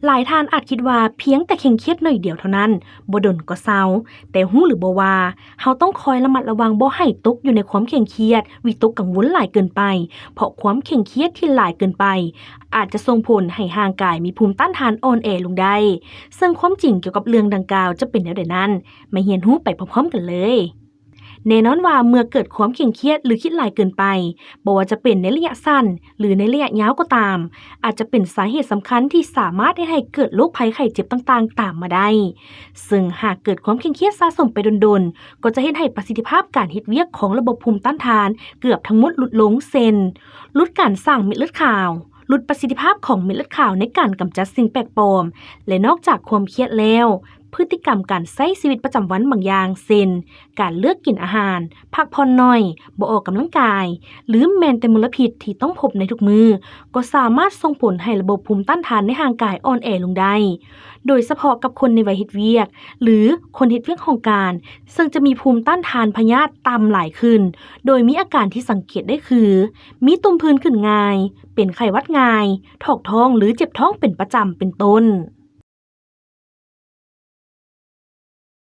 ຫຼາຍທ່ານອາດຄິດວ່າພຽງແຕ່ເຄັ່ງຄຽດໜ້ອຍດຽວເທົ່ານັ້ນ ບໍ່ດົນກໍເຊົາ, ແຕ່ຮູ້ຫຼືບໍ່ວ່າ ເຮົາຕ້ອງຄອຍລະມັດລະວັງບໍ່ໃຫ້ຕົກຢູ່ໃນຄວາມເຄັ່ງຄຽດ, ວິຕົກກັງວົນຫຼາຍເກີນໄປ, ເພາະຄວາມເຄັ່ງຄຽດທີ່ຫຼາຍເກີນໄປ ອາດຈະສົ່ງຜົນໃຫ້ຮ່າງກາຍມີພູມຕ້ານທານອ່ອນແອລົງໄດ້. ເຊິ່ງຄວາມຈິງກ່ຽວກັບເລື່ອງດັ່ງກ່າວຈະເປັນແນວໃດນັ້ນ, ມາຮຽນຮູ້ໄປພ້ອມໆກັນເລີຍ. ແນ່ນອນວ່າເມື່ອເກີດຄວາມເຄັ່ງຄຽດ ຫຼື ຄິດຫຼາຍເກີນໄປ, ບໍ່ວ່າຈະເປັນໃນໄລຍະສັ້ນ ຫຼື ໃນໄລຍະຍາວກໍຕາມ, ອາດຈະເປັນສາເຫດສຳຄັນທີ່ສາມາດເຮັດໃຫ້ເກີດໂລກໄພໄຂ້ເຈັບຕ່າງໆຕາມມາໄດ້. ເຊິ່ງຫາກເກີດຄວາມເຄັ່ງຄຽດສະສົມໄປດົນໆ, ກໍຈະເຮັດໃຫ້ປະສິດທິພາບການເຮັດວຽກຂອງລະບົບພູມຕ້ານທານເກືອບທັງໝົດຫຼຸດລົງ ເຊັ່ນ ຫຼຸດການສ້າງເມັດເລືອດຂາວ, ຫຼຸດປະສິດທິພາບຂອງເມັດເລືອດຂາວໃນການກຳຈັດສິ່ງແປກປອມ ແລະ ນອກຈາກຄວາມຄຽດແລ້ວ, ພຶດຕິກຳການໃຊ້ຊີວິດປະຈຳວັນບາງຢ່າງ ເຊັ່ນ ການເລືອກກິນອາຫານ, ພັກຜ່ອນໜ້ອຍ, ບໍ່ອອກກຳລັງກາຍ ຫຼື ແມ່ນແຕ່ມົນລະພິດທີ່ຕ້ອງພົບໃນທຸກມື້ ກໍສາມາດສົ່ງຜົນໃຫ້ລະບົບພູມຕ້ານທານໃນຮ່າງກາຍອ່ອນແອລົງໄດ້, ໂດຍສະເພາະກັບຄົນໃນໄວເຮັດວຽກ ຫຼື ຄົນເຮັດວຽກຫ້ອງການ, ເຊິ່ງຈະມີພູມຕ້ານທານພະຍາດຕ່ຳຫຼາຍຂຶ້ນ, ໂດຍມີອາການທີ່ສັງເກດໄດ້ຄື ມີຕຸ່ມຜື່ນຂຶ້ນງ່າຍ, ເປັນໄຂ້ຫວັດງ່າຍ, ຖອກທ້ອງ ຫຼື ເຈັບທ້ອງເປັນປະຈຳ ເປັນຕົ້ນ.